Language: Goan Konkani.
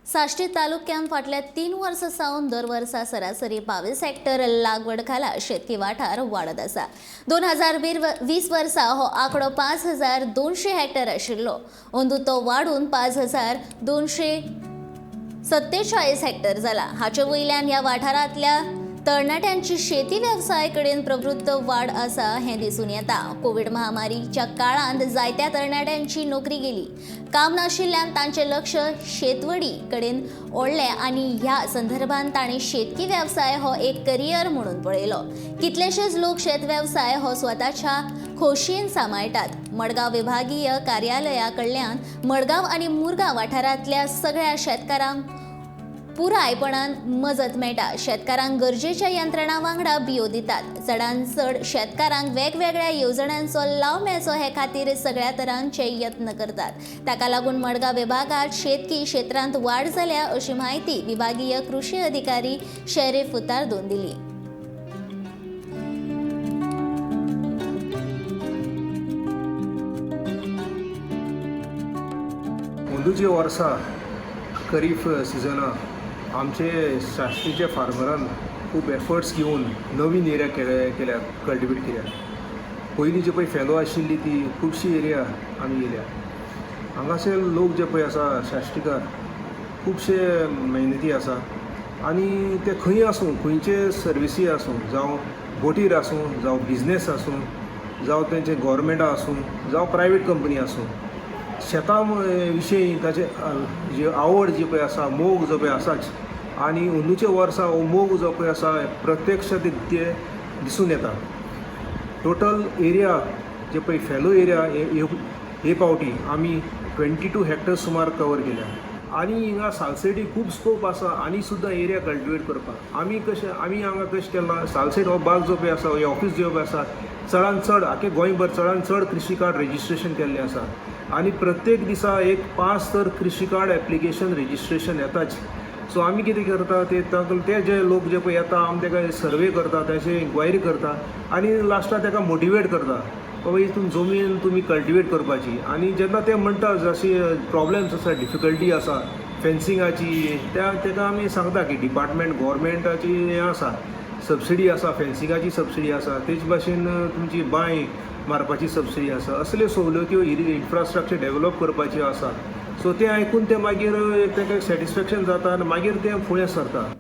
साश्टी तालुक्यांत फाटल्या 3 वर्सां सावन दर वर्सा सरासरी 22 हेक्टर लागवड खाला शेतकी वाठार वाडत आसा. 2020 वर्सा हो आंकडो 5200 हेक्टर आशिल्लो. अंदू तो वाडून 5247 हेक्टर जाला. हाचे वयल्यान ह्या वाठारांतल्या तरणाट्यांची शेती वेवसाय कडेन प्रवृत्त वाड आसा हें दिसून येता. कोवीड महामारीच्या काळांत जायत्या तरणाट्यांची नोकरी गेली. काम नाशिल्ल्यान तांचें लक्ष शेतवडी कडेन ओडलें आनी ह्या संदर्भात तांणी शेतकी वेवसाय हो एक करियर म्हणून पळयलो. कितलेशेच लोक शेत वेवसाय हो स्वताच्या खोशयेन सांबाळटात. मडगांव विभागीय कार्यालया कडल्यान मडगांव आनी मुरगांव वाठारांतल्या सगळ्या शेतकारांक पुरायपणान मजत मेळटा. शेतकारांक गरजेच्या यंत्रणा वांगडा बियो दितात. चडान चड शेतकारांक वेगवेगळ्या येवजण्यांचो लाव मेळचो हे खातीर सगळ्या तरांचे यत्न करतात. ताका लागून मडगांव विभागांत शेतकी क्षेत्रांत वाड जाल्या अशी म्हायती विभागीय कृषी अधिकारी शेरीफ फुतार्दून दिली. अंदूच्या वर्सा खरीफ सिजनाक आमचे साश्टीच्या फार्मरान खूब एफर्ट्स घेवन नवीन एरिया केल्या केल्या कल्टिवेट केल्या. पयलीं जी पळय फेलो आशिल्ली ती खुबशी एरिया आमी गेल्या. हांगासर लोक जे पळय आसा साश्टीकार खुबशे मेहनती आसा आनी ते खंय आसूं, खंयचे सर्विसी आसूं, जावं बोटीर आसूं, जावं बिजनेस आसूं, जावं तेंचे गोवोरमेंटा आसूं, जावं प्रायवेट कंपनी आसूं, शेतां विशयी ताचे जी आवड जी पळय आसा, मोग जो पळय आसाच. आनी अंदूच्या वर्सा हो मोग जो पळय आसा प्रत्यक्ष ते दिसून येता. टोटल एरिया जे पळय फेलो एरिया हे पावटी आमी 22 हेक्टर सुमार कवर केल्या. आनी हिंगा सालसेटी खूब स्कोप आसा आनी सुद्दां एरिया कल्टिवेट करपाक. आमी कशें, आमी हांगा कशें केलां, सालसेट हो बाग जो पळय आसा, हे ऑफीस जो पळय आसा, चडान चड आख्खे गोंयभर चडान चड कृषी कार्ड रजिस्ट्रेशन केल्लें आसा. आनी प्रत्येक दिसा एक 5 तर कृषी कार्ड एप्लिकेशन रजिस्ट्रेशन येताच. सो आमी कितें करता, ते तांकां ते जे लोक जे पळय येता, आमी ताका सर्वे करता, ताची इन्क्वायरी करता आनी लास्टाक ताका मोटिवेट करता, बाबा हितून जमीन तुमी कल्टिवेट करपाची. आनी जेन्ना ते म्हणटा जशी प्रॉब्लम्स आसा, डिफिकल्टी आसा फेन्सिंगाची, त्या ताका आमी सांगता की डिपार्टमेंट गोवोरमेंटाची हें आसा, सबसिडी आसा, फेन्सिंगाची सबसिडी आसा, तेच भाशेन तुमची बांय मारपाची सबसिडी आसा, असल्यो सवलत्यो इन्फ्रास्ट्रक्चर डेवलप करपाच्यो आसा. सो तें आयकून ते मागीर ताका सॅटिस्फॅक्शन जाता आनी मागीर ते फुडें सरता.